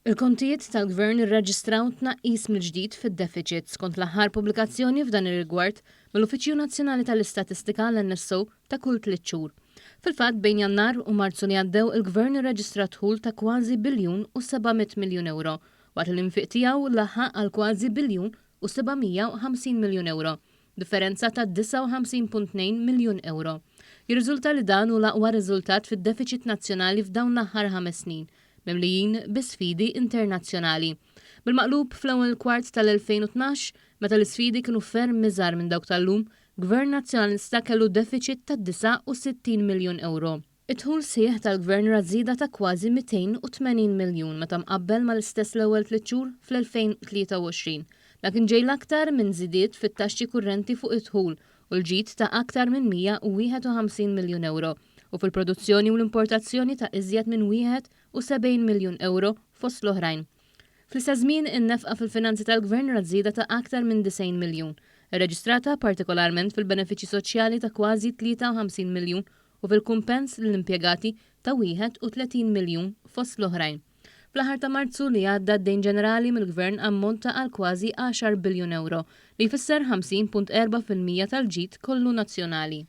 Il-kontijiet tal-Gvern irreġistraw tnaqqis mill-ġdid fid-defiċit skont l-aħħar pubblikazzjoni f'dan ir-rigward mill-Uffiċċju Nazzjonali tal-Istatistika, l-NSO, ta' kull tliet xhur. Fil-fatt, bejn Jannar u Marzu li għaddew il-Gvern irreġistra dħul ta' kważi biljun u 700 miljun ewro, waqt li l-infiq tiegħu laħaq għal kważi biljun u 750 miljun ewro, differenza ta' 59.2 miljun ewro. Jirriżulta li dan hu l-aqwa riżultat fid-defiċit nazzjonali f'dawn l-aħħar ħames snin, mimlijin bi sfidi internazzjonali. Bil-maqlub, fl-ewwel kwart tal-2012, meta l-isfidi kienu ferm iżgħar minn dawk tal-lum, Gvern Nazzjonalista kellu defiċit ta' 69 miljun ewro. Id-dħul sħiħ tal-Gvern ra żieda ta' kważi 280 miljun meta mqabbel mal-istess l-ewwel tliet xhur fl-2023. Dan kien ġej l-aktar minn żidiet fit-taxxi kurrenti fuq id-dħul u l-ġid ta' aktar minn 151 miljun ewro u fil-produzzjoni u l-importazzjoni ta' iżjed minn 71 miljun ewro fost l-oħrajn. Fl-istess żmien, in-nefqa fil-finanzi tal-Gvern rat żieda ta' aktar minn 90 miljun, irreġistrata partikolarment fil-benefiċċji soċjali ta' kważi 53 miljun u fil-kumpens lill-impjegati ta' 31 miljun fost l-oħrajn. Fl-aħħar ta' Marzu li għadda d-dejn ġenerali mill-Gvern ammonta għal kważi għaxar biljun ewro, li jfisser 50.4% tal-ġid kollu nazzjonali.